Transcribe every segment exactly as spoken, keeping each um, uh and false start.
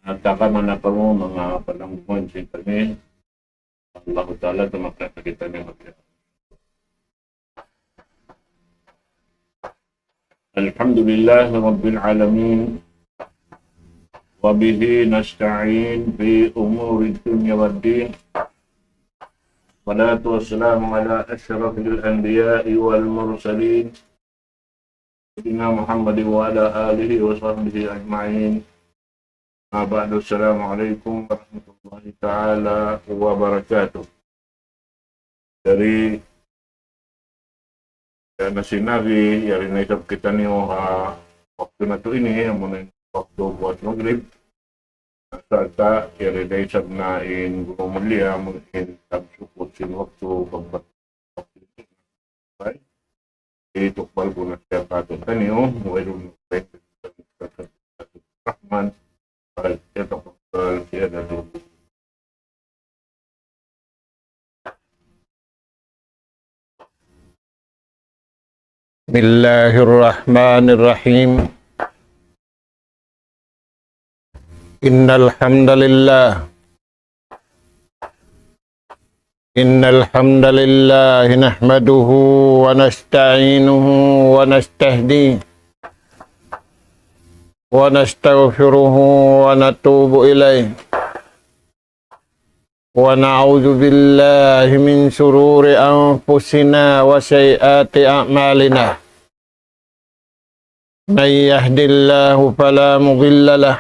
At saka man kamu, manga palanggungan sin kami, Allahu Ta'ala, tumaklas na kitaniyu. الحمد لله رب العالمين، وبه نستعين في أمور الدنيا والدين. والصلاة والسلام على أشرف الأنبياء والمرسلين، سيدنا محمد وعلى آله وصحبه أجمعين. أما بعد، السلام عليكم ورحمة الله تعالى وبركاته. Jari, ya, na sin Nabi, yari na isab kitaniyu ha waktu natu' ini, amu na in waktu buat magrib. Sarta' yari na isab na in guru mulia, amu in tagsukut sin waktu pagbat-, waktu ini. Baik. Itu kepala guna siapa tu? Kan, yo, wa'alaikum Rahman. Baik, itu kepala siapa tu? بسم الله الرحمن الرحيم. إن الحمد لله، إن الحمد لله نحمده ونستعينه ونستهديه ونستغفره ونتوب إليه، ونعوذ بالله من شرور أنفسنا وسيئات أعمالنا. من يهد الله فلا مضل له،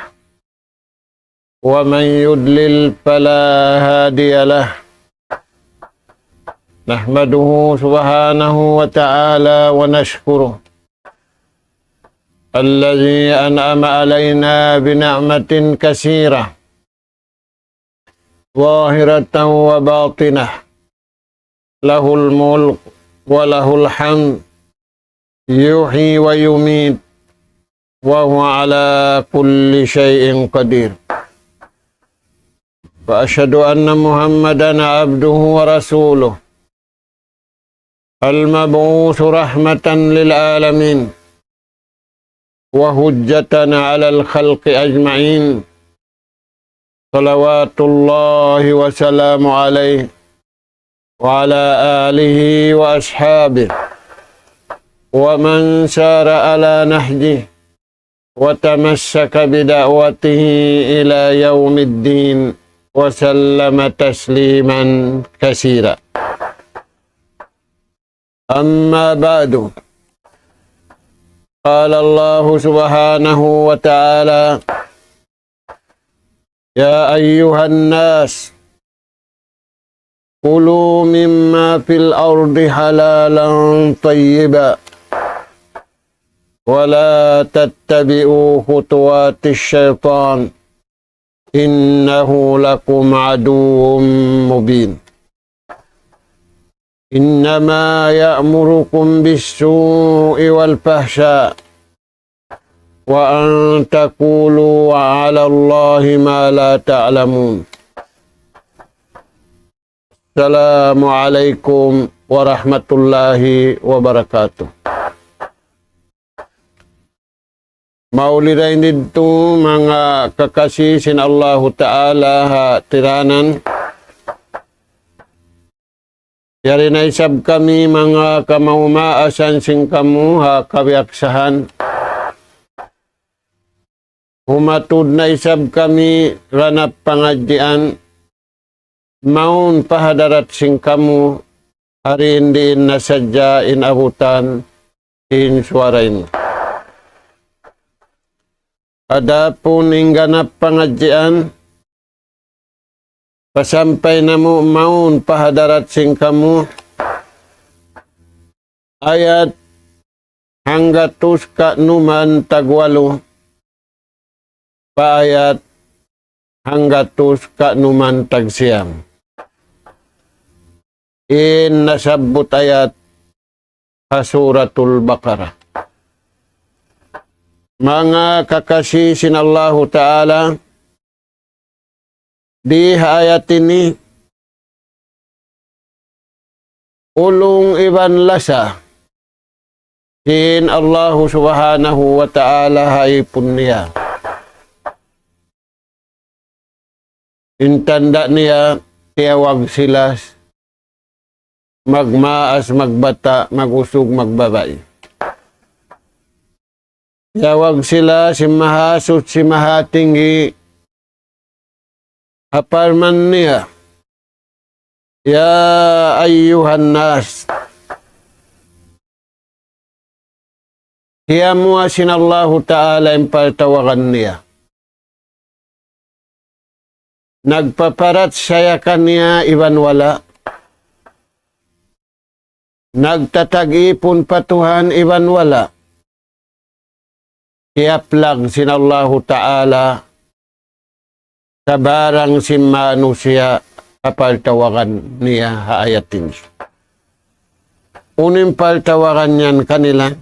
ومن يضلل فلا هادي له. نحمده سبحانه وتعالى ونشكره الذي أنعم علينا بنعمة كثيرة ظاهرة وباطنة، له الملك وله الحمد، يحيي ويميت، وهو على كل شيء قدير. وأشهد أن محمدا عبده ورسوله، المبعوث رحمة للعالمين وحجة على الخلق أجمعين، صلوات الله وسلامه عليه وعلى آله وأصحابه ومن سار على نهجه وتمسك بدعوته إلى يوم الدين وسلم تسليما كثيرا. أما بعد، قال الله سبحانه وتعالى: يا أيها الناس، كلوا مما في الأرض حلالا طيبا، ولا تتبعوا خطوات الشيطان، إنه لكم عدو مبين. إنما يأمركم بالسوء والفحشاء وأن تقولوا على الله ما لا تعلمون. السلام عليكم ورحمة الله وبركاته. Mauli dayn didtu manga kakasi sin Allahu Ta'ala ha tiranan. Yari na isab kami manga kamaumaasan sin kamu ha kabiyaksahan. Humatud na isab kami ranap pangadjian, mawn pa hadarat sin kamu, hari in diin na sadja in abutan in suwara ini. Adapun in ganap pangadjian, pasampay namu' mawn pa hadarat sin kamu, ayat hanggatus kanuman tagwalu, pa ayat hanggatus kanuman tagsiyam. In nasabbut ayat ha Suratul Baqarah. Manga kakasi sin Allahu Ta'ala, di ha ayat ini, ulung iban lasa sin Allahu Subhanahu wa Ta'ala ha ipun niya. In tanda' niya, tiyawag sila magmaas, magbata', magusug, magbabai. Tiyawag sila sin Mahasuchi, Mahatinggi, ha parman niya, يا أيها الناس, kiyamuha sin Allahu Ta'ala in partawagan niya. Nagpaparachaya kaniya iban wala'. Nagtatag-ipun pa Tuhan iban wala'. Kiyaplag sin Allahu Ta'ala sabarang sin manusiya' ha partawagan niya ha ayat ini. Unu in partawagan niya kanila?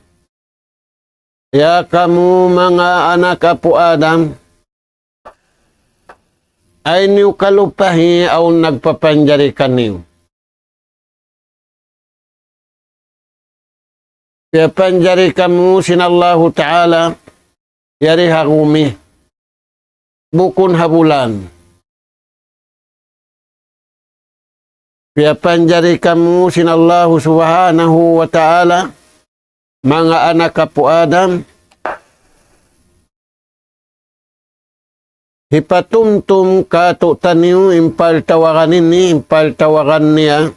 Ya kamu manga anak apu' Adam, ayaw niyu kalupahi awn nagpapanjari kaniyu. Piyapanjari kamu sin Allahu Ta'ala yari ha gumi, bukun ha bulan. Piyapanjari kamu sin Allahu Subhanahu wa Ta'ala, manga anak apu' Adam, hipatumtum kātu'niyu in partawagan ini, in partawagan niya,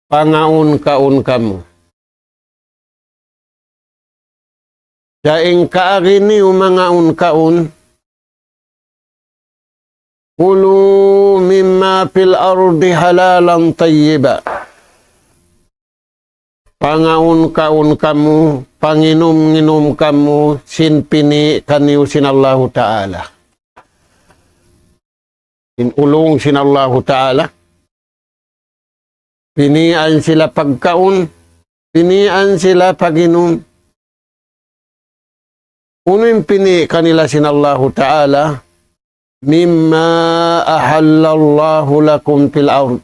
pangaun-kaun kamu. Sa' in kaagi niyu mangaun-kaun, كلوا مما في الأرض حلالا طيبا. Pangaun-kaun kamu, panginum-nginum kamu, sin pini' kaniyu sin Allahu Ta'ala. In ulung sin Allahu Ta'ala. Pinian sila pagkaun, pinian sila paginum. Unu in pini' kanila sin Allahu Ta'ala? مما أحل الله لكم في الأرض.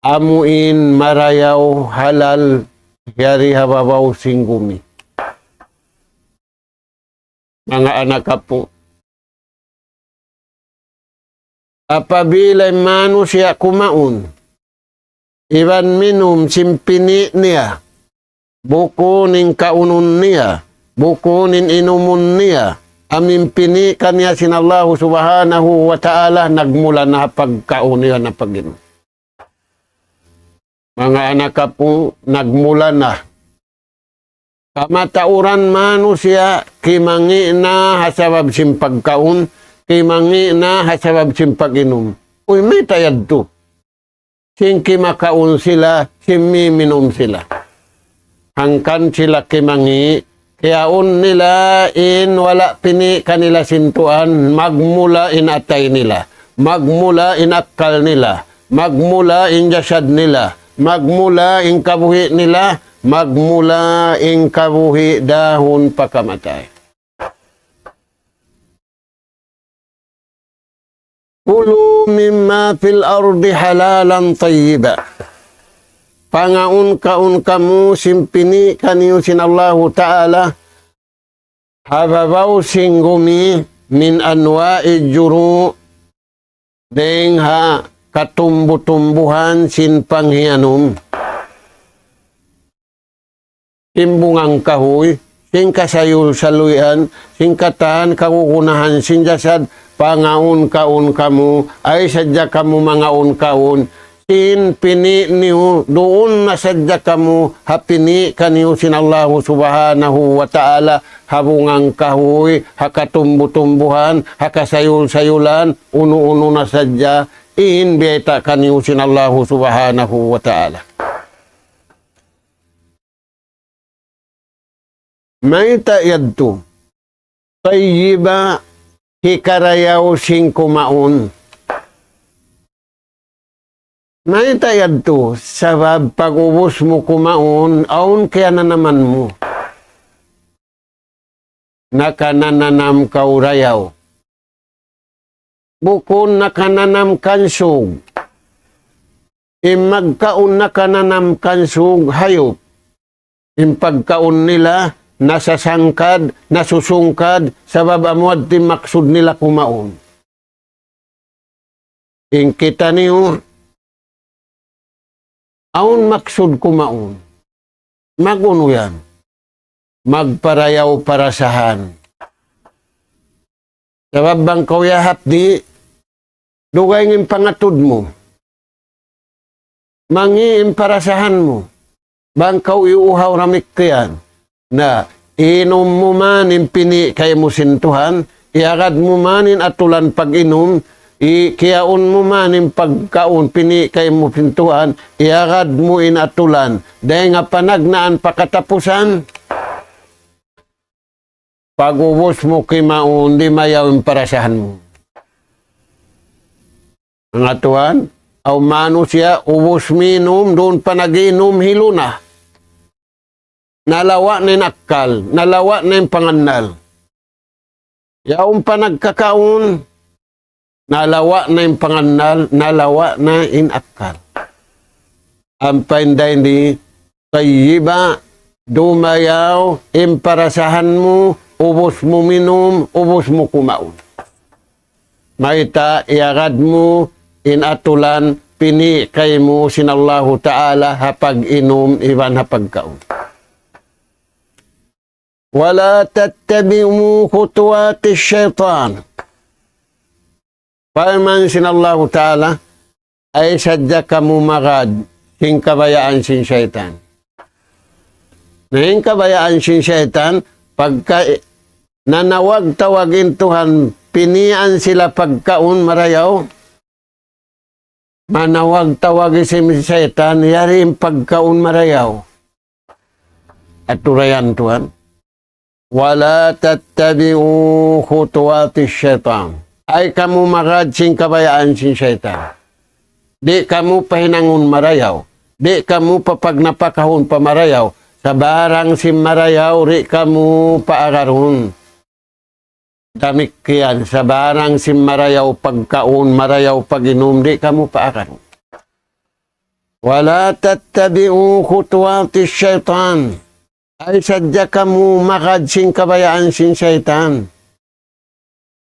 Amu in marayaw halal yari ha babaw sin gumi. Manga anak apu'. Apabila in manusiya' kumaun, iban minum sin pini' niya, bukun in kaunun niya, bukun in inumun niya, amu in pini' kaniya sin Allahu Subhanahu wa Ta'ala, nagmula na pagkaun iban pag-inum. Manga anak apu', nagmula na. Kamatauran manusiya', kimangi' na ha sabab sin pagkaun, kimangi' na ha sabab sin pag-inum. Uy, mayta' yadtu? Sin kimakaun sila, sin miminum sila. Hangkan sila kimangi', kiyaun nila in wala' pini' kanila sin Tuhan, magmula in atay nila, magmula in akkal nila, magmula in jasad nila, magmula in kabuhi' nila, magmula in kabuhi' dahun pa kamatay. كلوا مما في الأرض حلالا طيبا. Pangaun-kaun kamu sin pini' kaniyu sin Allahu Ta'ala, ha babaw sin gumi, من أنواع الزروع, dayng ha katumbu-tumbuhan sin panghiyanum. Sin bunga kahuy, sin kasayul-sayulan, sin katan kagunahan, sin jasad, pangaun-kaun kamu, ayaw sadja kamu mangaun-kaun, sin pini' niyu, duun na sadja kamu, ha pini' kaniyu sin Allahu Subhanahu wa Ta'ala, ha bunga kahuy, ha katumbu-tumbuhan, ha kasayul-sayulan, unu-unu na sadja, in biyayta' kaniyu sin Allahu Subhanahu wa Ta'ala. Mayta' yadtu? Tayyiba, hikarayaw sin kumaun. Mayta' yadtu? Sabab pag-ubus mu kumaun, awn kiyananaman mu. Nakananam kaw rayaw. Bukun nakananam kansug. In magkaun nakananam kansug hayup. In pagkaun nila, nasasangkad, nasusungkad, sabab amu yadtu in maksud nila kumaun. In kitaniyu, awn maksud kumaun. Mag-unu yan? Magparayaw-parasahan. Sabab bang kaw iyahap di', dugaing in pangatud mu. Mangi' in parasahan mu. Bang kaw iyuuhaw damikkiyan. Na, inum mu man in pini' kaymu sin Tuhan, iyagad mu man in atulan pag-inum, i-, kiyaun mu man in pagkaun pini' kaymu sin Tuhan, iyagad mu in atulan. Dayn ha panagnaan pa katapusan, pag-ubus mu kimaun, di' mayaw in parasahan mu. Manga tuwan, awn manusiya', ubus minum, duun pa nag-inum, hilu na. Nalawa' na in akkal, nalawa' na in pangannal. Yaun pa nagkakaun, nalawa' na in pangannal, nalawa' na in akkal. Ampa in dayn di, tayyiba, dumayaw in parasahan mu, ubus mu minum, ubus mu kumaun. Mayta', iyagad mu in atulan pini' kaymu sin Allahu Ta'ala ha pag-inum iban ha pagkaun. ولا تتبعوا خطوات الشيطان. Parman sin Allahu Ta'ala, ayaw sadja kamu magad sin kabayaan sin saytan. Na in kabayaan sin saytan, pagka nanawag-tawag in Tuhan, pinian sila pagkaun marayaw, manawag-tawag sin saytan, yari in pagkaun marayaw. Aturayan Tuhan. ولا تتبعوا خطوات الشيطان. Ayaw kamu magad sin kabayaan sin saytan. Di' kamu pahinangun marayaw. Di' kamu papagnapakahun pa marayaw. Sabarang sin marayaw, di' kamu paagarun. Damikkiyan, sabarang sin marayaw pagkaun, marayaw pag-inum, di' kamu paagarun. ولا تتبعوا خطوات الشيطان. Ayaw sadja kamu magad sin kabayaan sin saytan.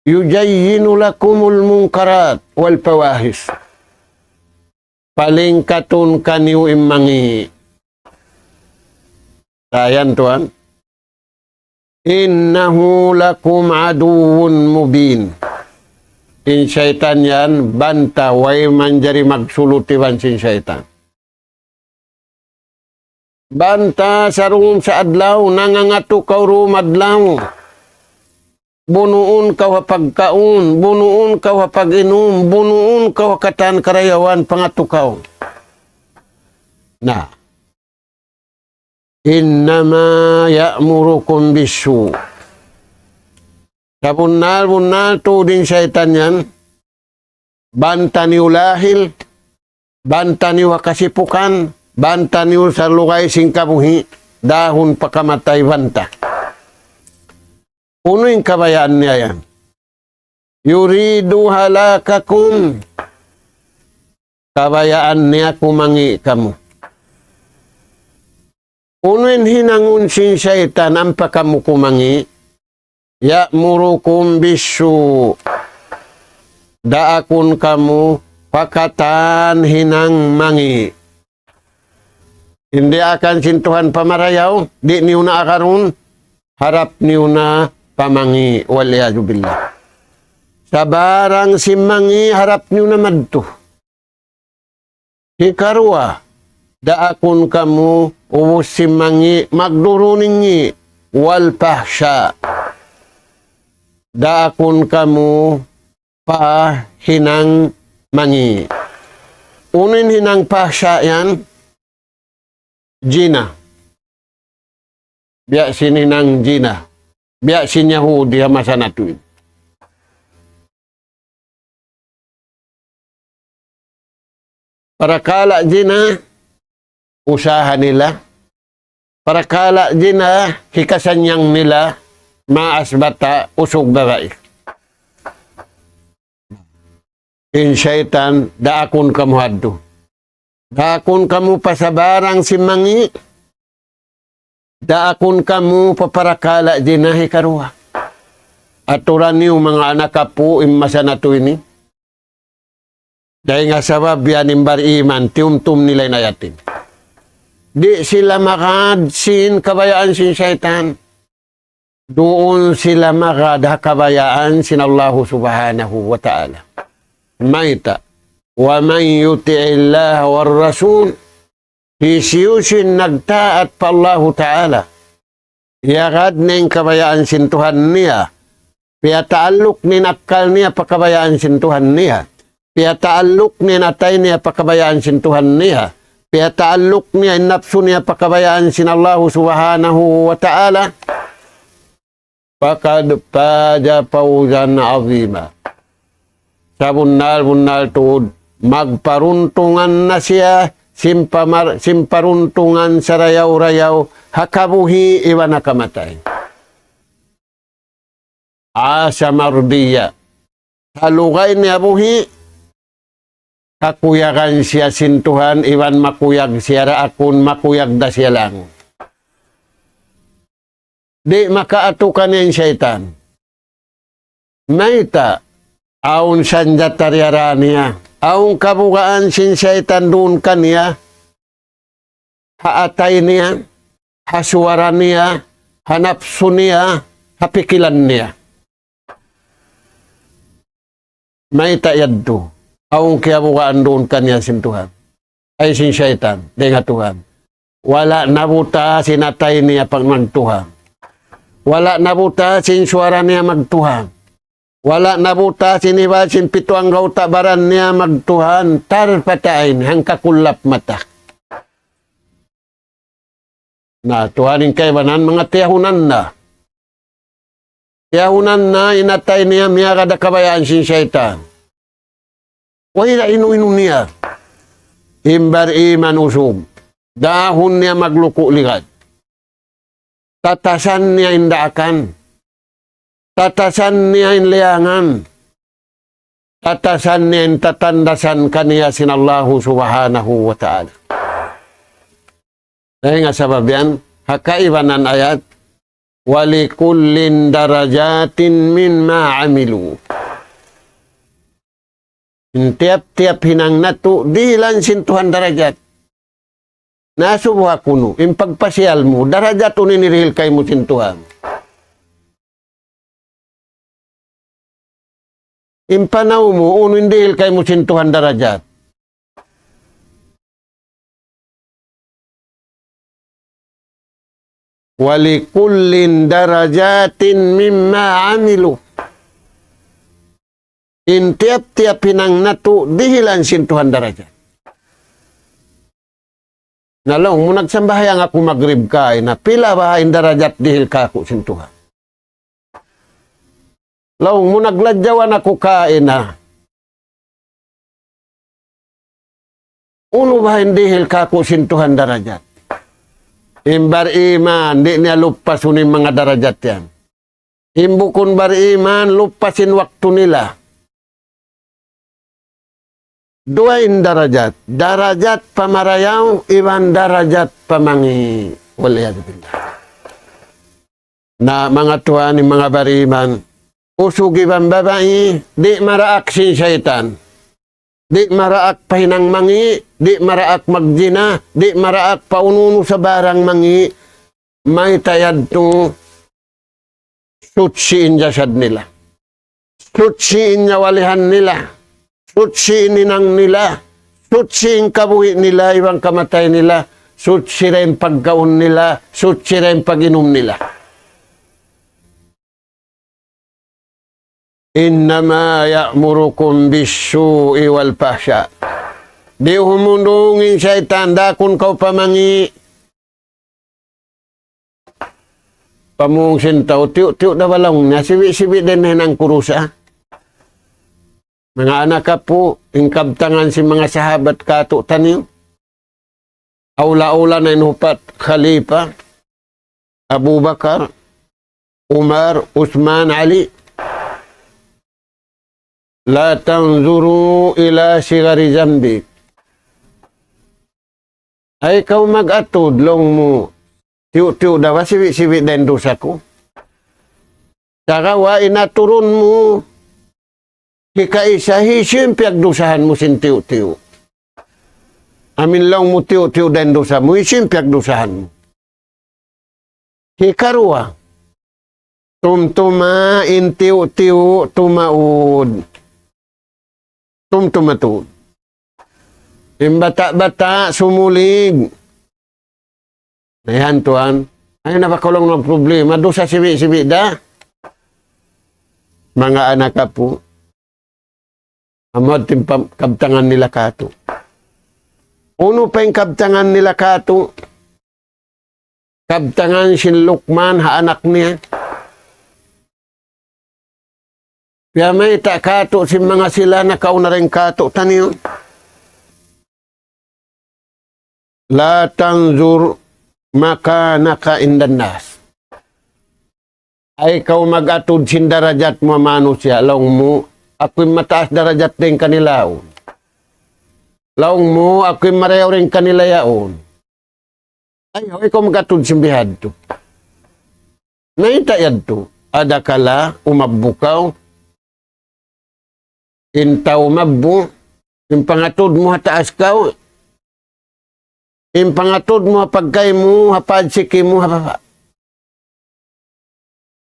يزين لكم المنكرات والفواحش. Palingkatun kaniyu in mangi'. Dayn tuwan. إنه لكم عدو مبين. In saytan yan, banta, way manjari magsulut iban sin saytan. Banta, sarung sa adlaw, nangangatu kaw dum adlaw. Bunuun kaw ha pagkaun, bunuun kaw ha pag-inum, bunuun kaw ha katan karayawan pangatu kaw. Na. إنما يأمركم بالسوء. Sabunnal-bunnal tuud in saytan yan, banta niyu lahil, banta niyu ha kasipukan, banta niyu salugay sin kabuhi', dahun pa kamatay banta. Unu in kabayaan niya yan? يريد هلاككم. Kabayaan niya kumangi' kamu. Unu in hinangun sin saytan ampa kamu kumangi'? يأمركم بالسوء. Daakun kamu pa katan hinang mangi'. In diyaakan sin Tuhan pa marayaw, di' niyu na agarun, harap niyu na pa mangi', والعياذ بالله. Sabarang sin mangi', harap niyu na madtu. Hikaruwa, daakun kamu, ubus sin mangi', magdurun in ngi', والفحشاء. Daakun kamu pa hinang mangi'. Unu in hinang fahsya' yan? Jina. Biya' sin hinang jina. Biya' sin Yahudi ha masa natu' ini. Parakala' jina, usaha nila. Parakala' jina, hikasannyang nila, maas bata', usug babai. In saytan, daakun kamu hadtu. Daakun kamu pa sabarang sin mangi'. Daakun kamu pa parakala' zina hikaruwa. Aturan niyu manga anak apu' in masa natu' ini. Dayn ha sabab yan in bariman, tiyumtum nila in ayat ini. Di' sila magad sin kabayaan sin saytan. Duun sila magad ha kabayaan sin Allahu Subhanahu wa Ta'ala. Mayta'? ومن يطع الله والرسول, hisiyu-siyu in nagtaat pa Allahu Ta'ala, iyagad niya in kabayaan sin Tuhan niya, piyataalluk niya in akkal niya pa kabayaan sin Tuhan niya, piyataalluk niya in atay niya pa kabayaan sin Tuhan niya, piyataalluk niya in napsu niya pa kabayaan sin Allahu Subhanahu wa Ta'ala, فقد فاز فوزا عظيما. Sabunnal-bunnal tuud, magparuntungan na siya, sin pamar-, sin paruntungan sarayaw-rayaw, ha kabuhi' iban ha kamatay. عاش مرضيا. Salugay niya buhi', kakuyagan siya sin Tuhan, iban makuyag siya daakun, makuyag da siya langun. Di' makaatu kaniya in saytan. Mayta', awn sanjata diyara niya. Awn kabugaan sin saytan duun kaniya. Ha atay niya, ha suwara niya, ha napsu niya, ha pikilan niya. Mayta' yadtu? Awn kiyabugaan duun kaniya sin Tuhan. Ay sin saytan, dayn ha Tuhan. Wala' nabuta' sin atay niya pag magtuhan. Wala' nabuta' sin suwara niya magtuhan. Wala' nabuta' sin iba sin pitu anggawta' baran niya magtuhan. Tarfata ayn, hangka kullap mata. Na, tuwan in kaibanan manga tiyahunan na. Tiyahunan na in atay niya miyagad ha kabayaan sin saytan. Way da inu-inu niya. In bariman usug. Dahun niya magluku' ligad. Tatasan niya in daakan. Tatasan niya in liyangan. Tatasan niya in tatandasan kaniya sin Allahu Subhanahu wa Ta'ala. Dayn ha sabab yan, ha kaibanan ayat, ولكل درجات مما عملوا. In tiyap-tiyap hinang natu', dihilan sin Tuhan darajat. Nasubu ha kunu', in pagpasiyal mu, darajat unu in dihil kaymu sin Tuhan. In panaw mu, unu in dihil kaymu sin Tuhan darajat. ولكل درجات مما عملوا. In tiyap-tiyap hinang natu', dihilan sin Tuhan darajat. Na laung mu nagsambahayang aku magrib kaina, pila baha' in darajat dihil kāku' sin Tuhan? Laung mu nagladjawan aku kaina, unu baha' in dihil kāku' sin Tuhan darajat? In bariman, di' niya lupasun in manga darajat yan. In bukun bariman, lupas in waktu nila. Duwa in darajat. Darajat pamarayaw, iban darajat pamangi'. والعياذ بالله. Na manga tuwan, in manga bariman, usug iban babai, di' maraak sin saytan. Di' maraak pa hinang mangi', di' maraak magjina, di' maraak pa unu-unu sabarang mangi'. Mayta' yadtu? Suchi in jasad nila. Suchi in nyawalihan nila. Suchi in hinang nila. Suchi in kabuhi' nila iban kamatay nila. Suchi da in pagkaun nila. Suchi da in pag-inum nila. إنما يأمركم بالسوء والفحشاء. Di' humundung in saytan, daakun kaw pamangi'. Pamung sin tau, tiyu'-tiyu' da ba laung niya, sibi'-sibi' da in hinang ku dusa. Manga anak apu', in kabtangan sin manga sahabat kātu'niyu. Awla-awla na in upat khalifa, Abu Bakar, Umar, Uthman, Ali. لا تنظروا إلى صغر ذنبك. Ayaw kaw mag-atud, laung mu, Tiyu'-tiyu' da ba sibi'-sibi' da in dusa ku. Sagawa' in aturun mu, hikaisa hisiyu in piyagdusahan mu sin tiyu'-tiyu'. Amin laung mu tiyu'-tiyu' da in dusa mu, hisiyu in piyagdusahan mu. Hikaruwa, tumtuma in tiyu'-tiyu' tumaud. Tumtuma tuud. In bata'-bata' sumulig. Na yan tuwan. Ay, napakaulung na problema. Dusa sibi'-sibi' da. Manga anak apu'. Amu yadtu in pam-, kabtangan nila kātu'. Unu pa in kabtangan nila kātu'? Kabtangan sin Luqman ha anak niya. Piyamayta' kātu' sin manga sila nakauna dayn kātu'niyu. لا تنظر مكانك عند الناس. Ay kaw mag-atud sin darajat mu ha manusiya', laung mu, aku in mataas darajat dayn kanila yaun. Laung mu, aku in marayaw dayn kanila yaun. Ayaw, ayaw kaw mag-atud sin bihadtu. Mayta' yadtu? Adakala umabbu kaw, in tau mabbu, in pangatud mu ha taas kaw, in pangatud mu ha pagkahi mu, ha padsiki mu, ha baba'.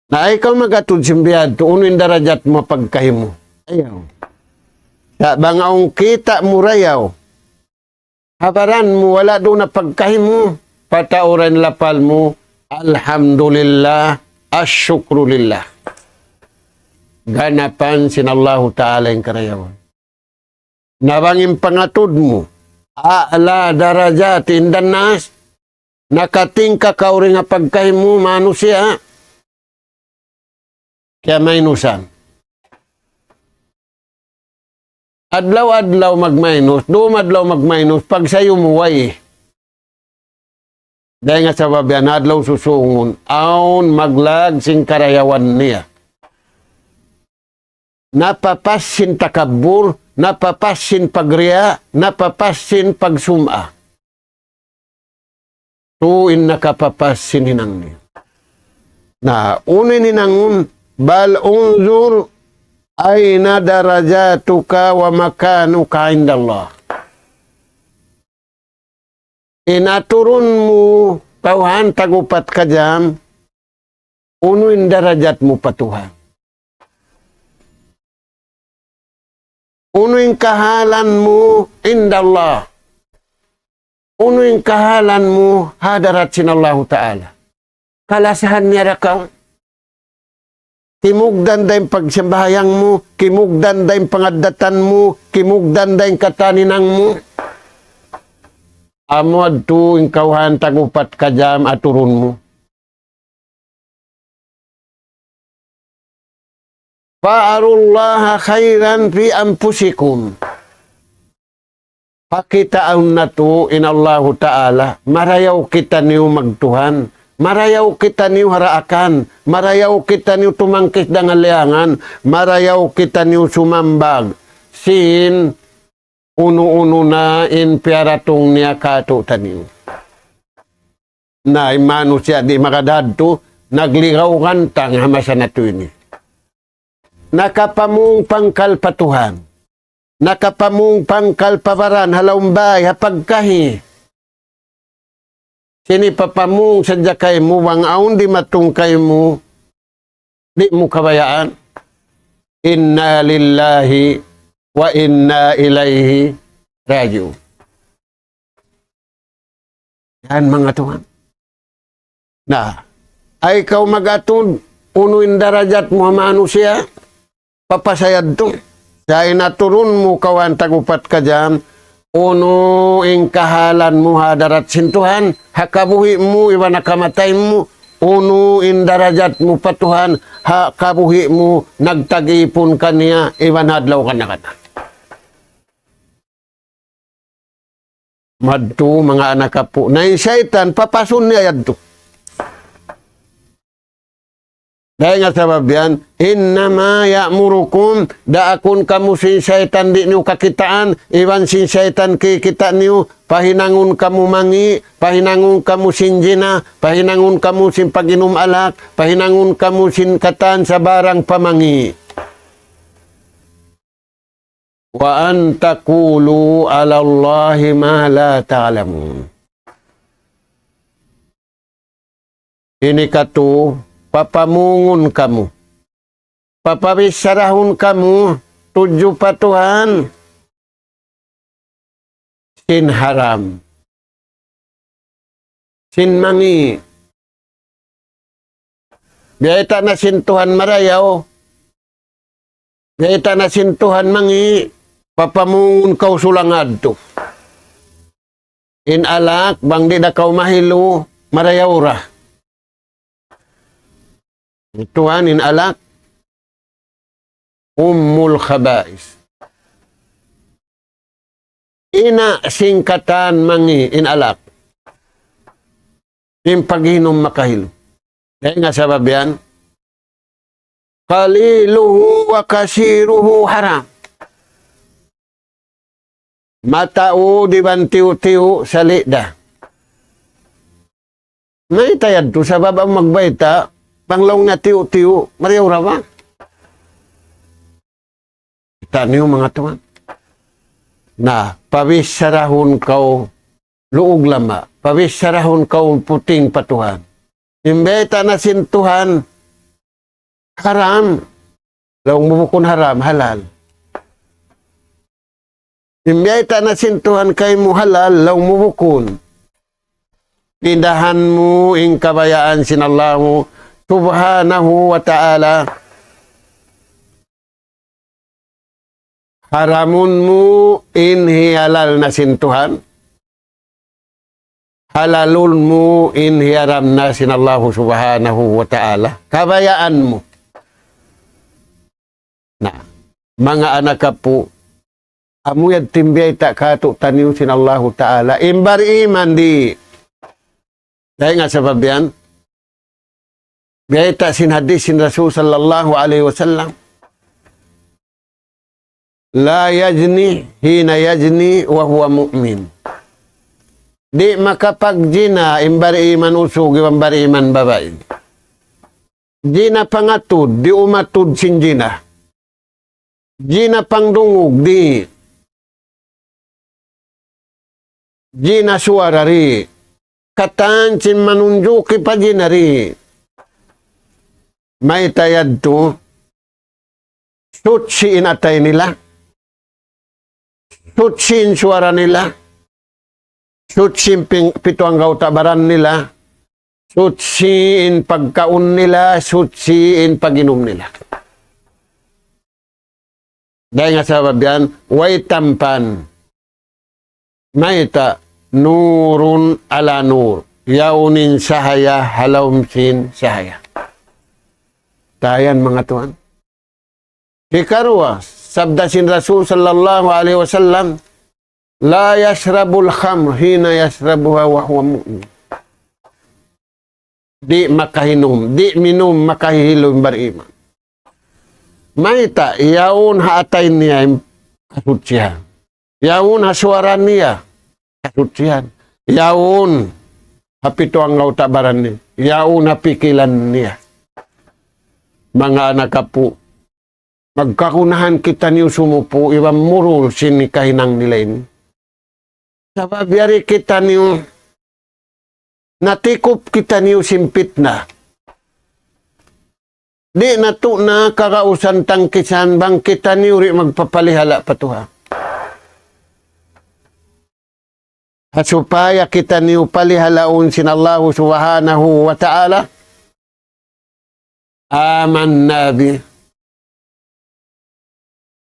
Na ay kaw mag-atud sin bihadtu, unu in darajat mu ha pagkahi mu. Ayaw. Sa' bang awn kita' mu rayaw, ha baran mu, wala' duun ha pagkahi mu, pataura in lapal mu, alhamdulillah, asyukru lillah. Ganapan sin Allahu Ta'ala in karayawan. Na bang in pangatud mu, a'la darajat indan nas, nakatingka kaw dayn ha pagkahi mu manusiya', kiyamainusan. Adlaw-adlaw magmainus, dum adlaw magmainus, pagsayu mu way. Dayn ha sabab yan, adlaw susungun, awn maglag sin karayawan niya. Napapas sin takabbur, napapas sin pagriya', napapas sin pagsum'a. Tu in nakapapas sin hinang niya. Na, unu in hinangun, بل انظر أين درجاتك ومكانك عند الله. In aturun mu, kawhaan tag-upat ka jam, unu in darajat mu pa Tuhan. Unu in kahalan mu inda Allah. Unu in kahalan mu ha hadarat sin Allahu Ta'ala. Kalasahan niya da kaw. Kimugdan da in pagsambahayang mu, kimugdan da in pangaddatan mu, kimugdan da in katan hinang mu. Amu yadtu in kawhaan tag-upat ka jam aturun mu. فأروا الله خيرا في أنفسكم. Pakitaun natu' in Allahu Ta'ala, marayaw kitaniyu magtuhan, marayaw kitaniyu ha daakan, marayaw kitaniyu tumangkis dayn ha liyangan, marayaw kitaniyu sumambag sin unu-unu na in piyaratung niya kātu'niyu. Na, in manusiya' di' makadtu, nagligaw gantang ha masa natu' ini. Nakapamung pangkal pa Tuhan. Nakapamung pangkal pa baran, ha lawm bāy, ha pagkahi. Sin hipapamung sadja kaymu, bang awn dimatung kaymu, di' mu kabayaan. إنا لله وإنا إليه راجعون. Yan, manga tuwan. Na, ay kaw mag-atud, unu in darajat mu ha manusiya', papasayad tu. Sa' in aturun mu kawhaan tag-upat ka jam, unu in kahalan mu ha hadarat sin Tuhan, ha kabuhi' mu, iban ha kamatay mu, unu in darajat mu pa Tuhan, ha kabuhi' mu, nagtag-ipun kaniya, iban ha adlaw kanakan. Madtu, manga anak apu'. Na in saytan, papasun niya yadtu. Dayn ha sabab yan, إنما يأمركم, daakun kamu sin saytan di' niyu kakitaan, iban sin saytan kikita' niyu, pahinangun kamu mangi', pahinangun kamu sin jina, pahinangun kamu sin pag-inum alak, pahinangun kamu sin katan sabarang pamangi'. وأن تقولوا على الله ما لا تعلمون. Ini katu', papamungun kamu. Papabissarahun kamu, tudju pa Tuhan, sin haram. Sin mangi'. Biyayta' na sin Tuhan marayaw. Biyayta' na sin Tuhan mangi', papamungun kaw sulang adtu. In alak, bang di' da kaw mahilu, marayaw ra. Tuhan, in alak, أم الخبائث. Ina' sin katan mangi' in alak. In pag-inum makahilu. Dayn ha sabab yan, قليله وكثيره حرام. Mataud iban tiyu'-tiyu' sali' da. Mayta' yadtu sabab amu magbayta', bang laung niya tiyu'-tiyu', marayaw ra ba? Kita' niyu manga tuwan. Na, pabissarahun kaw luug lama', pabissarahun kaw puting pa Tuhan. In bayta' na sin Tuhan, haram. Laung mu bukun haram, halal. In biyayta' na sin Tuhan kaymu halal, laung mu bukun. Pindahan mu in kabayaan sin Allahu subhanahu wa ta'ala. Haramun mu in hiyalal na sin Tuhan. Halalun mu in hiyaram na sin Allahu subhanahu wa ta'ala. Kabayaan mu. Na, manga anak apu', amu yadtu in biyayta' kātu'niyu sin Allahu ta'ala. In bariman di'. Dayn ha sabab yan, biyayta' sin hadith sin Rasul sallallahu alayhi wasallam. لا يزني حين يزني وهو مؤمن. Di' makapagjina in bariman usug iban bariman babai. Jina pangatud, di' umatud sin jina. Jina pangdungug, di'. Jina suwara di'. Katan sin manunjuki pa jina di'. Mayta' yadtu, suchi in atay nila. Suchi in suwara nila. Suchi in ping-, pitu anggawta' baran nila. Suchi in pagkaun nila, suchi in pag-inum nila. Dayn ha sabab yan, way tampan. Mayta', نور على نور. Yaun in sahaya, ha lawm sin sahaya. Dayn manga tuwan. Hikaruwa, sabda sin Rasul sallallahu alayhi wasallam, لا يشرب الخمر حين يشربها وهو مؤمن. Di' makahinum, di' minum, makahihilu in bariman. Mayta', yaun ha atay niya in kasuchihan. Yaun ha suwara niya kasuchihan. Yaun ha pitu anggawta' baran niya. Yaun ha pikilan niya. Manga anak apu', magkagunahan kitaniyu sumupu' iban murul sin kahinang nila ini. Sabab yari kitaniyu, natikup kitaniyu sin pitna. Di' natu' na kagausan tangkisan bang kitaniyu di' magpapalihala' pa Tuhan. Ha supaya kitaniyu palihalaun sin Allahu subhanahu wa ta'ala. آمنا به.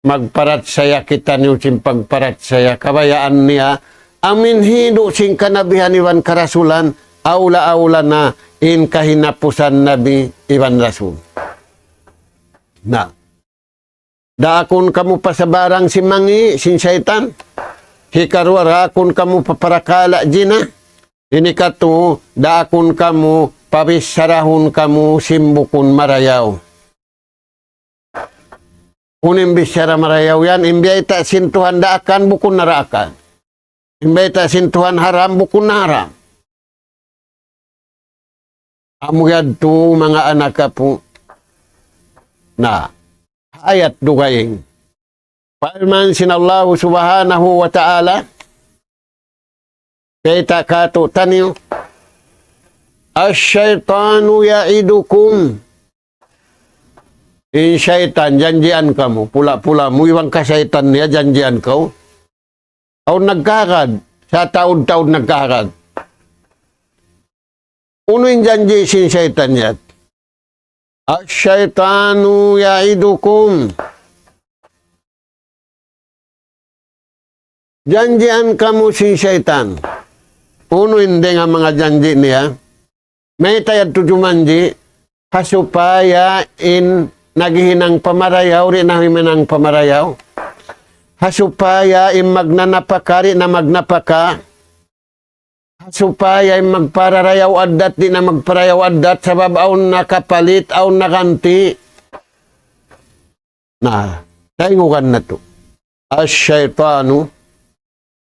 Magparachaya kitaniyu sin pagparachaya kabayaan niya. Amu in hindu' sin kanabihan iban karasulan, awla-awla na in kahinapusan nabi iban rasul. Na. Daakun kamu pa sabarang sin mangi', sin saytan. Hikaruwa, daakun kamu pa parakala' jina. Ini katu, daakun kamu pabissarahun kamu sin bukun marayaw. Unu in bichara marayaw yan, in biyayta' sin Tuhan daakan, bukun na daakan. In biyayta' sin Tuhan haram, bukun na haram. Amu yadtu manga anak apu. Na, ayat dugaing. Parman sin Allahu Subhanahu wa Ta'ala, kita katu taniyu, الشيطان يعدكم. In saytan, janjian kamu. Pula-pula mu, iban ka saytan niya, janjian kaw. Awn nagkahagad, sa taud-taud nagkahagad. Unu in janji' sin saytan yan? الشيطان يعدكم. Janjian kamu sin saytan. Unu in dayn ha manga janji' niya? Mayta' yadtu jumanji', ha supaya in naghihinang pamarayaw, di' na himinang pamarayaw. Ha supaya in magnanapaka, di' na magnapaka. Ha supaya in magpararayaw addat, di' na magparayaw addat, sabab awn nakapalit, awn naganti'. Na, taingugan natu'. الشيطان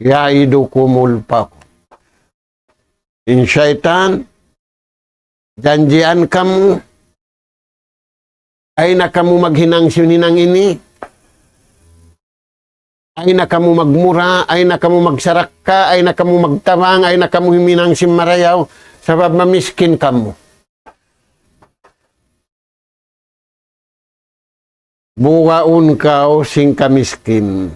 يعدكم الفقر. In saytan, janjian kamu, ayaw na kamu maghinang sin hinang ini, ayaw na kamu magmura, ayaw na kamu magsarakka, ayaw na kamu magtabang, ayaw na kamu himinang sin marayaw, sabab mamiskin kamu. Bugaun kaw sin kamiskin.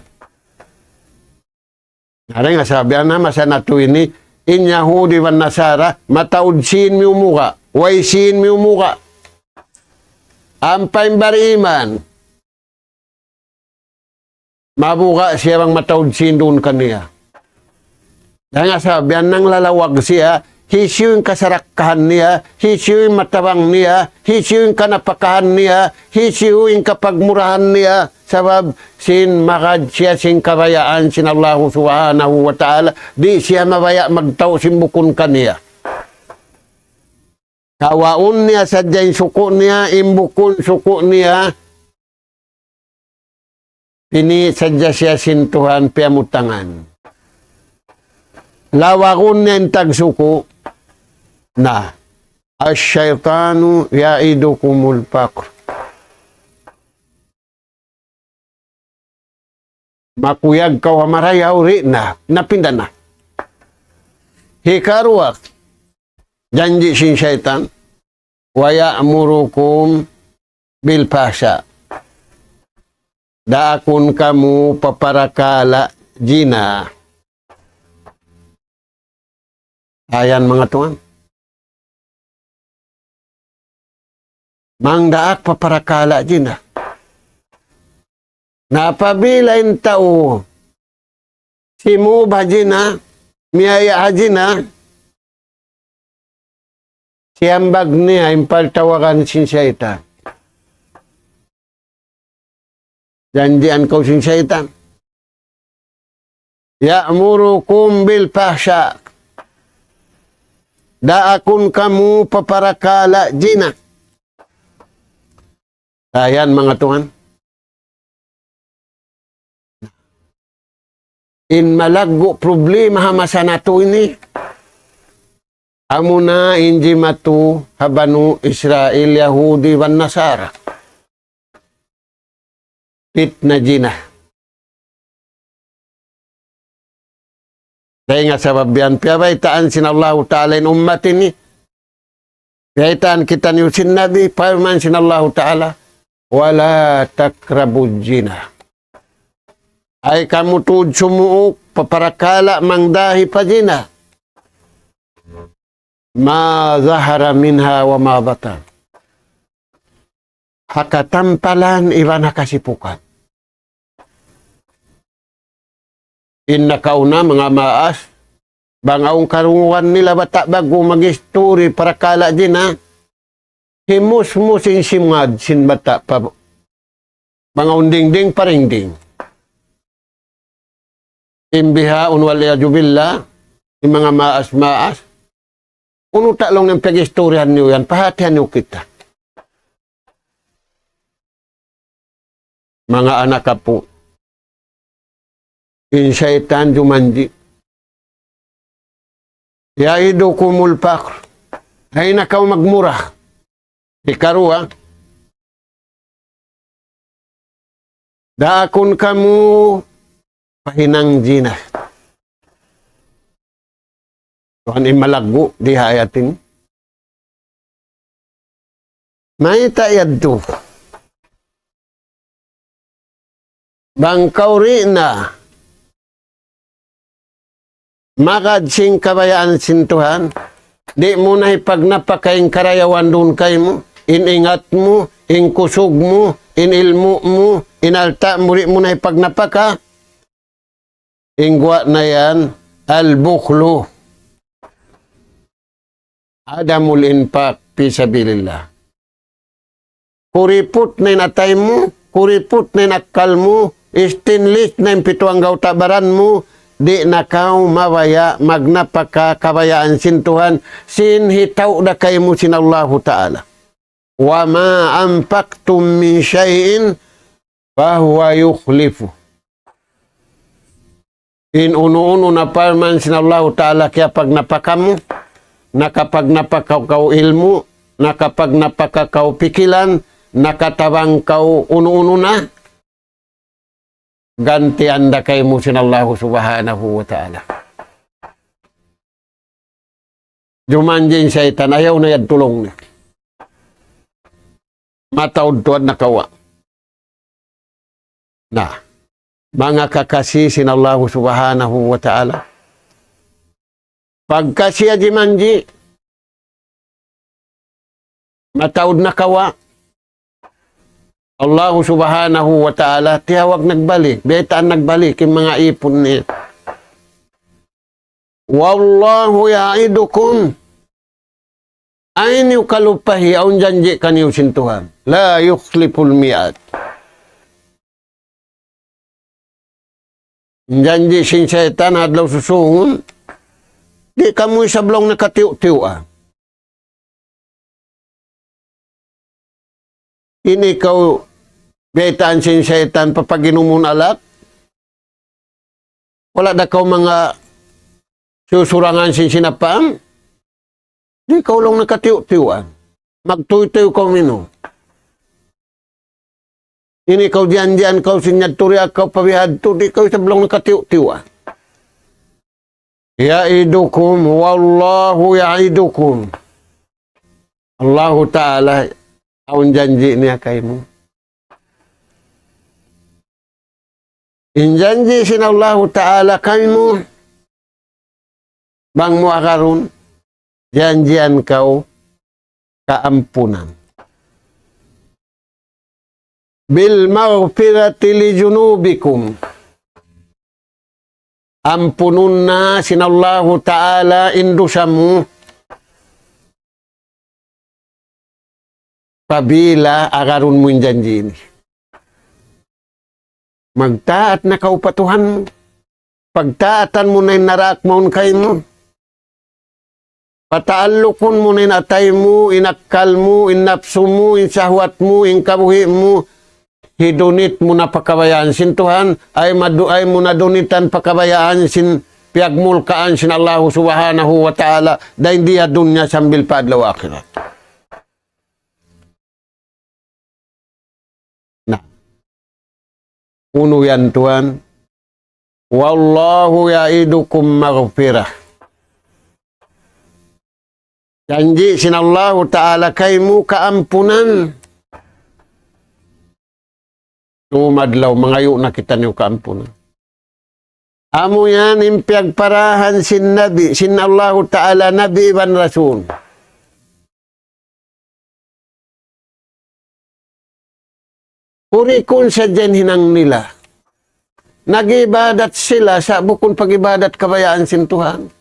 Ada nga sabihan na masa natu' ini, in Yahudi iban Nasara, mataud sin miyumuga', way sin miyumuga'. Ampa in bariman, mabuga' siya bang mataud sin duun kaniya. Dayn ha sabab yan nanglalawag siya, hisiyu in kasarakkahan niya, hisiyu in matabang niya, hisiyu in kanapakahan niya, hisiyu in kapagmurahan niya, sabab sin magad siya sin kabayaan sin Allahu Subhanahu wa Ta'ala, di' siya mabaya' magtau sin bukun kaniya. Kawaun niya sadja in suku' niya, in bukun suku' niya, pini' sadja siya sin Tuhan piyamutangan. Lawagun niya in tagsuku', na, الشيطان يعدكم الفقر. Makuyag kaw ha marayaw, di' na, napinda na. Hikaruwa, janji' sin saytan, ويأمركم بالفحشاء. Daakun kamu paparakala' jina. Ayan, manga tuwan. Mangdaak paparakala' jina. Na apabila in tau simūb ha jina, miyaya' ha jina, siyambag niya in pagtawagan sin saytan. Janjian kaw sin saytan. يأمركم بالفحشاء. Daakun kamu paparakala' jina. Ayan, manga tuwan. In malaggu' problema ha masa natu' ini, amuna in jimatu ha Banu Israil, Yahudi, iban Nasara. Pitna jina. Dayn ha sabab yan, piyabaytaan sin Allahu Ta'ala in ummat ini. Piyabaytaan kitaniyu sin Nabi, parman sin Allahu Ta'ala, ولا تقربوا الزنا. Ayaw kamu tuud sumuuk, paparakala', mangdahi pa jina. ما ظهر منها وما بطن. Ha katampalan iban ha kasipukan. In nakauna, manga maas, bang awn karungugan nila bata' ba'gu mag-isturi parakala' jina, himusmus in simad sin bata' pa, bang awn dingding, parinding. In bihaun, والعياذ بالله, in manga maas-maas, Unu ta' laung in pag-istoryahan niyu yan, pahatihan niyu kita. Manga anak apu'. In saytan jumanji'. يعدكم الفقر. Ayaw na kaw magmura. Hikaruwa, daakun kamu pahinang zina. Tuhan in malaggu' di ha ayat ini. Mayta' yadtu? Bang kaw di' na magad sin kabayaan sin Tuhan, di' mu na hipagnapaka in karayawan duun kaymu, in ingat mu, in kusug mu, in ilmu' mu, in alta' mu, di' mu na hipagnapaka. In guwa' na yan, البخل. عدم الإنفاق في سبيل الله. Kuriput na in atay mu, kuriput na in akkal mu, stainless na in pitu anggawta' baran mu, di' na kaw mabaya' magnapaka kabayaan sin Tuhan, sin hitaud da kaymu sin Allahu Ta'ala. وما أنفقتم من شيء فهو يخلفه. In unu-unu na parman sin Allahu Ta'ala kiyapagnapaka mu, nakapagnapaka kaw ilmu', nakapagnapaka kaw pikilan, nakatabang kaw unu-unu na, gantian da kaymu sin Allahu Subhanahu wa Ta'ala. Jumanji' in saytan, ayaw na yadtu laung niya. Mataud tuud na kawa'. Na, manga kakasi sin Allahu Subhanahu wa Ta'ala. Pagkasi jimanji', mataud na kawa'. Allahu Subhanahu wa Ta'ala, tiyawag nagbalik, baytaan nagbalik, in manga ipun niya. والله يعدكم. Ayaw niyu kalupahi, awn janji' kaniyu sin Tuhan. لا يخلف الميعاد. Janji' sin saytan adlaw susūngun, di' kamu isab laung niya katiyu'-tiyuan. Ini kaw baytaan sin saytan papaginumun alak. Wala' da kaw manga susurangan sin sinapang. Di' kaw laung niya katiyu'-tiyuan. Magtuytuy kaw minum. Ini kaw janjian kaw sin yadtu riya kaw pabihadtu, di' kaw isab laung niya katiyu'-tiyuan. يعدكم والله يعدكم. Allahu Ta'ala, awn janji' niya kaymu. In janji' sin Allahu Ta'ala kaymu, bang mu agarun, janjian kaw kaampunan. بالمغفرة لذنوبكم. Ampunun na sin Allahu Ta'ala in dusa mu. Pabila agarun mu in janji' ini. Magtaat na kaw pa Tuhan mu. Pagtaatan mu na in naraak mawn kaymu. Pataallukun mu na in atay mu, in akkal mu, in napsu mu, in sahwat mu, in kabuhi' mu. Hidunit mu na pa kabayaan sin Tuhan, ayaw madu-, ayaw mu na dunitan pa kabayaan sin piyagmulkaan sin Allahu Subhanahu wa Ta'ala, dayn di ha dunya sambil pa adlaw akhirat. Na. Unu yan, tuwan? والله يعدكم مغفرة. Janji' sin Allahu Ta'ala kaymu kaampunan. Tumadlaw, mangayu' na kitaniyu kaampunan. Amu yan in piyagparahan sin Nabi, sin Allahu Ta'ala, Nabi iban Rasul. Purikun sadja in hinang nila. Nag-ibadat sila sa' bukun pag-ibadat kabayaan sin Tuhan.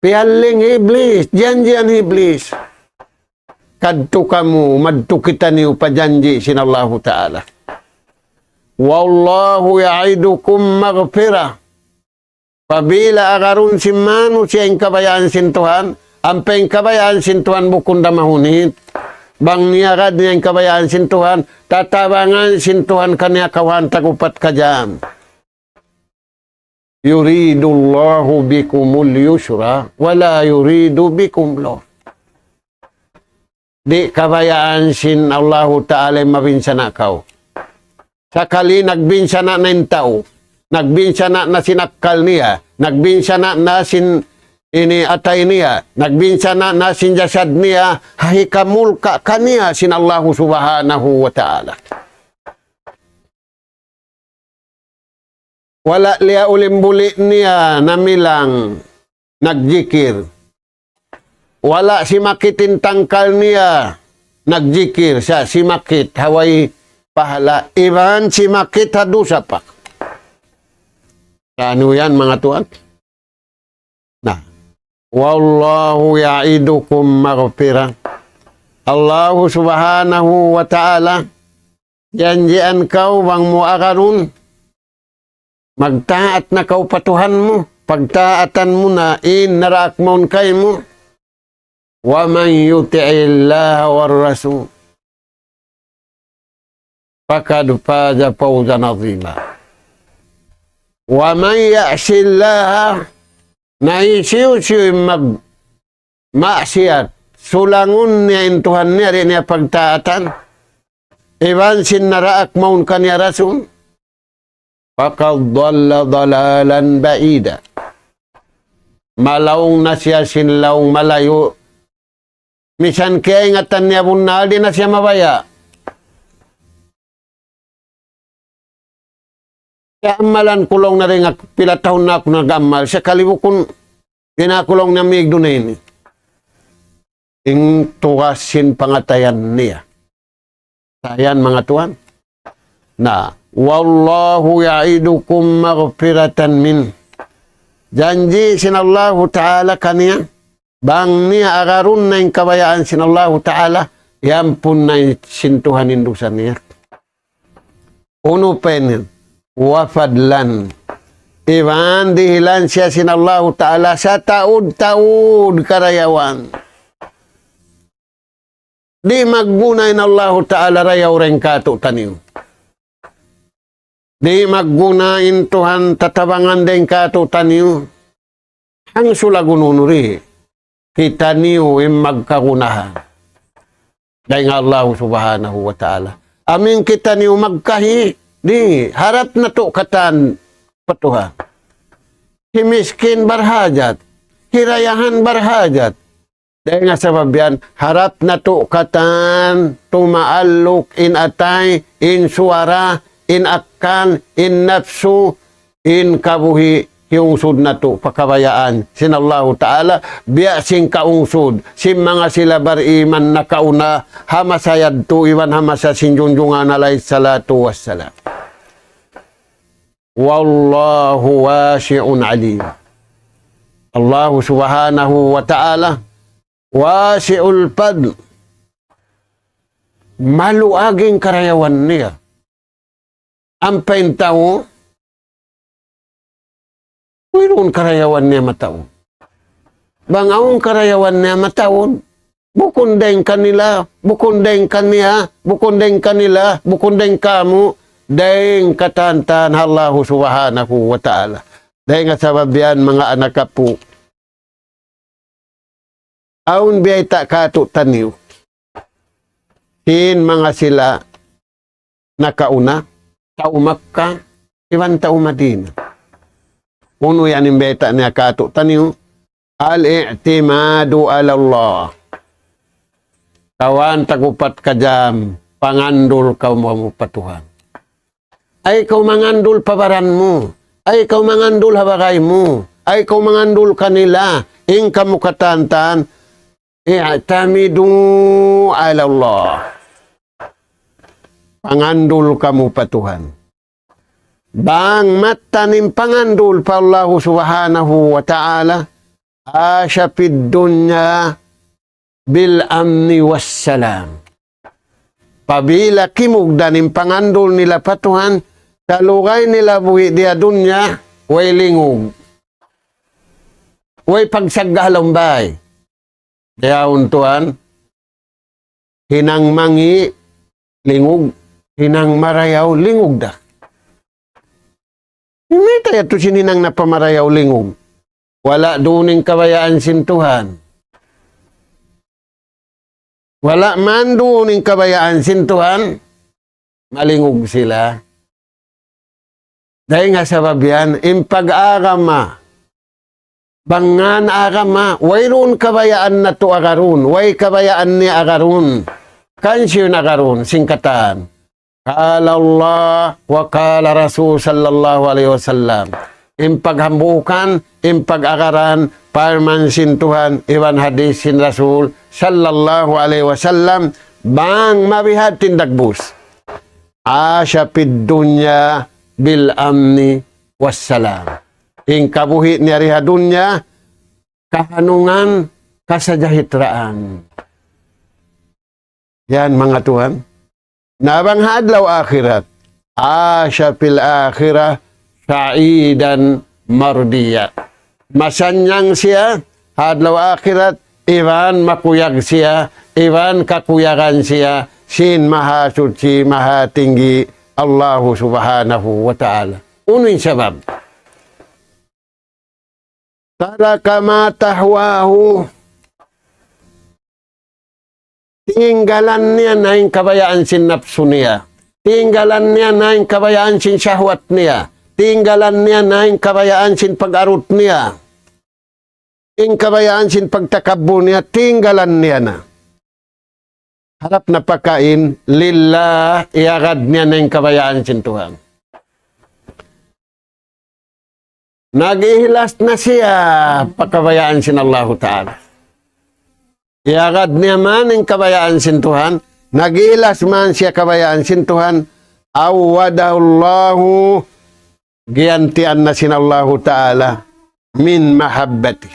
Piyalling hi Iblis, janjian hi Iblis. Kadtu kamu, madtu kitaniyu pa janji' sin Allahu Ta'ala. والله يعدكم مغفرة. Apabila agarun sin manusiya' in kabayaan sin Tuhan, ampa in kabayaan sin Tuhan bukun da mahunit. Bang niya agad niya in kabayaan sin Tuhan, tatabangan sin Tuhan kaniya kawhaan tag-upat ka jam. يريد الله بكم اليسر ولا يريد بكم العسر. Di' kabayaan sin Allahu Ta'ala in mabinsana' kaw. Sakali nagbinsana' na in tau, nagbinsana' na sin akkal niya, nagbinsana' na sin ini atay niya, nagbinsana' na sin jasad niya, ha hikamulka' kaniya sin Allahu Subhanahu wa Ta'ala. Wala' liyaul in buli' niya namilang nagjikir. Wala' simakit in tangkal niya nagjikir, sa' simakit ha way pahala', iban simakit ha dusa pa. Unu yan, manga tuwan? Na. والله يعدكم مغفرة. Allahu Subhanahu wa Ta'ala, janjian kaw bang mu agarun, magtaat na kaw pa Tuhan mu, pagtaatan mu na in naraak mawn kaymu. ومن يطع الله والرسول فقد فاز فوزا عظيما. ومن يعص الله, na hisiyu-siyu in magmaksiyat, sulangun niya in Tuhan niya, di' niya pagtaatan, iban sin naraak mawn kaniya Rasul, فقد ضل ضلالا بعيدا. Malaung na siya sin laung malayu'. Misan kiyaingatan niya bunnal, di' na siya mabaya'. Kiyamalan ku laung niya dayn ha pila tahun na aku nag-amal, sakali bukun, di' na aku laung niya mīg duun ini. In tugas sin pangatayan niya. Sa' yan, manga tuwan. Na, والله يعدكم مغفرة منه. Janji' sin Allahu Ta'ala kaniya, bang niya agarun na in kabayaan sin Allahu Ta'ala, iyampun na sin Tuhan in dusa niya. Unu pa ini? وفضلا. Iban dihilan siya sin Allahu Ta'ala sataud-taud karayawan. Di' magguna in Allahu Ta'ala rayaw dayn kātu'niyu. Di' magguna in Tuhan tatabangan dayn kātu'niyu. Hangkan sulagun unu ri, kitaniyu in magkagunahan dayn ha Allahu Subhanahu wa Ta'ala. Amu in kitaniyu magkahi, di', harap natu' katan pa Tuhan. Hi miskin barhajat, hi dayahan barhajat. Dayn ha sabab yan, harap natu' katan tumaalluk in atay, in suwara, in akkal, in napsu, in kabuhi', hiyungsud natu' pa kabayaan sin Allahu Ta'ala, biya' sin kaungsud sin manga sila bariman nakauna, ha masa yadtu iban ha masa sin junjungan alayhi salatu wassalam. والله واسع عليم. Allahu Subhanahu wa Ta'ala, واسع الفضل. Maluag in karayawan niya. Ampa in tau, wayruun karayawan niya mataud. Bang awn karayawan niya mataud, bukun dayn kanila, bukun dayn kaniya, bukun dayn kanila, bukun dayn kāmu', dayn katantan ha Allahu Subhanahu wa Ta'ala. Dayn ha sabab yan, manga anak apu', awn biyayta' kātu'niyu sin manga sila nakauna, tau Makkah, iban tau Madinah. Unu yan in bayta' niya kātu'niyu, الاعتماد على الله. Kawhaan tag-upat ka jam, pangandul kamu pa Tuhan. Ayaw kaw mangandul pa baran mu, ayaw kaw mangandul ha bagay mu, ayaw kaw mangandul kanila, in kamu katantan, اعتمدوا على الله. Pangandul kamu pa Tuhan. Bang mattan in pangandul pa Allahu Subhanahu wa Ta'ala, عاش في الدنيا بالأمن والسلام. Apabila kimugdan in pangandul nila pa Tuhan, talugay nila buhi' di ha dunya, way lingug. way pagsagga' ha lawm bay. Dayaun tuwan, hinang mangi', lingug, hinang marayaw, lingug da. Mayta' yadtu sin hinang na pamarayaw, lingug? Wala' duun in kabayaan sin Tuhan. Wala' man duun in kabayaan sin Tuhan, malingug sila. Dayn ha sabab yan, in pag-agama, bang ngan agama, wayruun kabayaan natu' agarun, way kabayaan niya agarun. Kan siya in agarun, sin katan. قال الله وقال رسول صلى الله عليه وسلم. In paghambuukan, in pag-agaran, parman sin Tuhan, iban hadis sin Rasul, sallallahu alayhi wasallam, bang mabihadtu in dagbus. عاش في الدنيا بالأمن والسلام. In kabuhi' niya di ha dunya, kahanungan, kasajahitraan. Yan, manga tuwan. Na bang ha adlaw akhirat, عاش في الآخرة سعيدا مرضيا. Masannyang siya ha adlaw akhirat, iban makuyag siya, iban kakuyagan siya sin Mahasuchi, Mahatinggi, Allahu Subhanahu wa Ta'ala. Unu in sabab? ترك ما تهواه. Tinggalan niya na in kabayaan sin napsu niya. Tinggalan niya na in kabayaan sin shahwat niya. Tinggalan niya na in kabayaan sin pag-arut niya. In kabayaan sin pagtakabbur niya, tinggalan niya na. Harap na pakain, lillah, iyagad niya na in kabayaan sin Tuhan. Nag-ihlas na siya pa kabayaan sin Allahu Ta'ala. Iyagad niya man in kabayaan sin Tuhan, nag-ihlas man siya kabayaan sin Tuhan, عوضه الله, giyantian na sin Allahu Ta'ala, من محبته.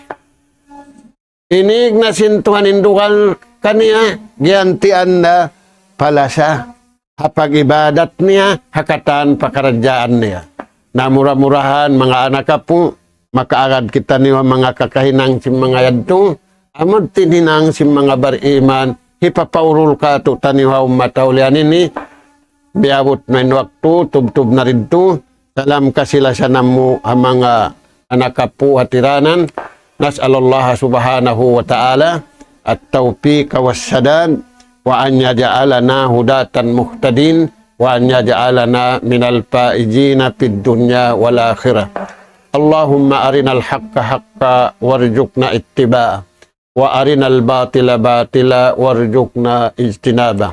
Inig na sin Tuhan in dugal kaniya, giyantian na palasa ha pag-ibadat niya, ha katan pakaradjaan niya. Na mura-murahan, manga anak apu', makaagad kitaniyu ha manga kakahinang sin manga yadtu, amu in hinang sin manga bariman, hipapaurul kātu'niyu ha ummat ha ulihan ini, miyabut na in waktu, tubtub na didtu, salam kasi-lasa namu' ha manga anak apu' hatiranan. نسأل الله سبحانه وتعالى التوفيق والسداد، وأن يجعلنا هداة مهتدين، وأن يجعلنا من الفائزين في الدنيا والآخرة. اللهم أرنا الحق حقا وارزقنا اتباعه، وأرنا الباطل باطلا وارزقنا اجتنابه.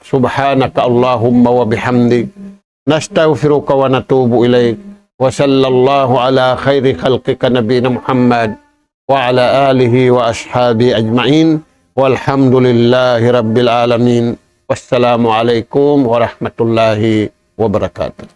سبحانك اللهم وبحمدك، نستغفرك ونتوب إليك. وصلى الله على خير خلقك نبينا محمد وعلى آله وأصحابه أجمعين. والحمد لله رب العالمين. والسلام عليكم ورحمة الله وبركاته.